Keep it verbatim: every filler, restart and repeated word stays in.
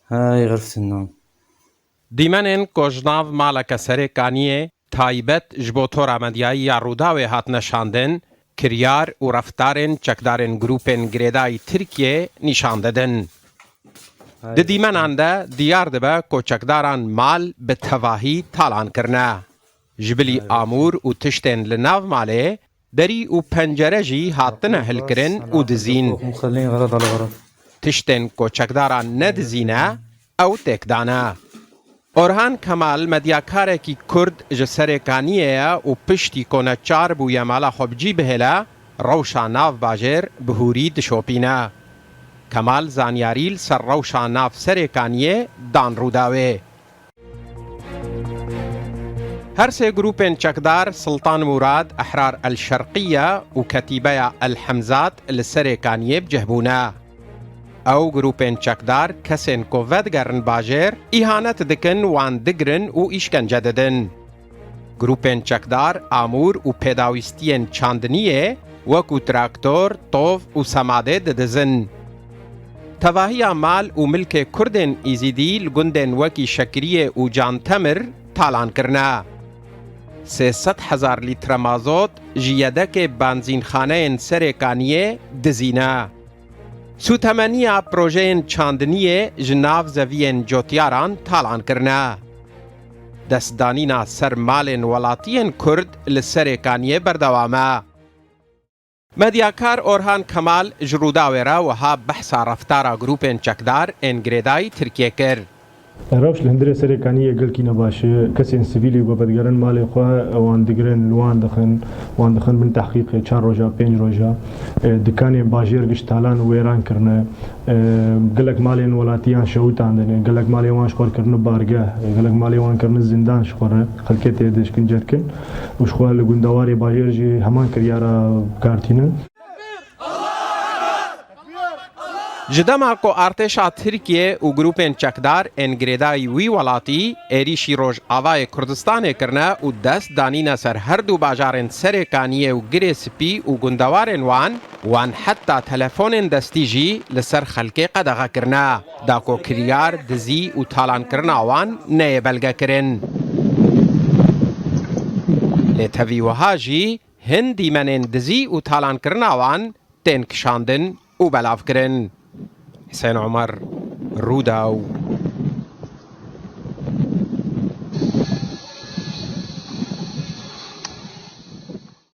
Hey, xirftin nam. Dîmenên ku ji nav maleke Serê Kaniyê taybet ji bo tora medyayî ya Rûdawê hatine şandin, kiryar û reftarên çekdarên grûpên girêdayî Tirkiyê nîşan didin. Di dîmenan de diyar dibe ku çekdaran mal bi tevahî talan kirine. Ji bilî amûr û tiştên li nav malê, derî û pencere jî hatine hilkirin û dizîn. Tiştên ku çekdaran nedizîne, ew têk dane. Orhan Kemal medyakarekî Kurd ji Serê Kaniyê ye û piştî ku neçar bûye mala xwe bi cî bihêle, rewşa nav bajêr bi hûrî dişopîne. Kemal zanyarî li ser rewşa nav Serê Kaniyê dan Rûdawê. Her sê grûpên çekdar Sultan Murad, Ehrar El Şerqiye û Ketîbeya El Hemzat li Serê Kaniyê bi cih bûne. Ew grûpên çekdar kesên ku vedigerin bajêr, îhanet dikin, wan digirin û îşkence didin. Grûpên çekdar amûr û pêdawîstiyên çandiniyê wekû traktor, tov û semadê didizin. Tevahiya mal û milkê Kurdên Îzîdî li gundên wekî Şekiriyê û Cantemir talan kirine. Sê sed hezar lître mazot ji yedekê benzînxaneyên Serê Kaniyê dizîne. Sûtemeniya projeyên çandiniyê ji nav zeviyên cotiyaran talan kirine. Destdanîna ser malên welatiyên Kurd li Serê Kaniyê berdewam e. Medyakar Orhan Kemal ji Rûdawê re wiha behsa reftara grûpên çekdar ên girêdayî Tirkiyê kir. Rewş li hundirê Serê Kaniyê gelkî ne baş e. Kesên sivîlî ku vedigerin malê xwe, wan digirin, li wan dixin, wan dixin bin tehqîqê çar roja, pênc roja. E, dikanên bajêr gişt talan û wêran kirine. E, gelek malên welatiyan şewitandine, gelek malên wan ji xwe kirine bargeh, e, gelek malên wan kirine zindan ji xwe re, xelkê tê de îşkence dikin û ji xwe li gundewarê bajêr jî heman kiryara bi kar tînin. Ji dema ku artêşa Tirkiyê û grûpên çekdar ên girêdayî wî welatî êrîşî Rojavayê Kurdistanê kirine û dest danîne ser her du bajarên Serê Kaniyê û Girê Spî û gundewarên wan, wan heta telefonên destî jî li ser xelkê qedexe kirine, da ku kiryar dizî û talankirina wan neyê belgekirin. Lê tevî wiha jî hin dîmenên dizî û talankirina wan tên kişandin û belavkirin. Husên Omer, Rûdaw,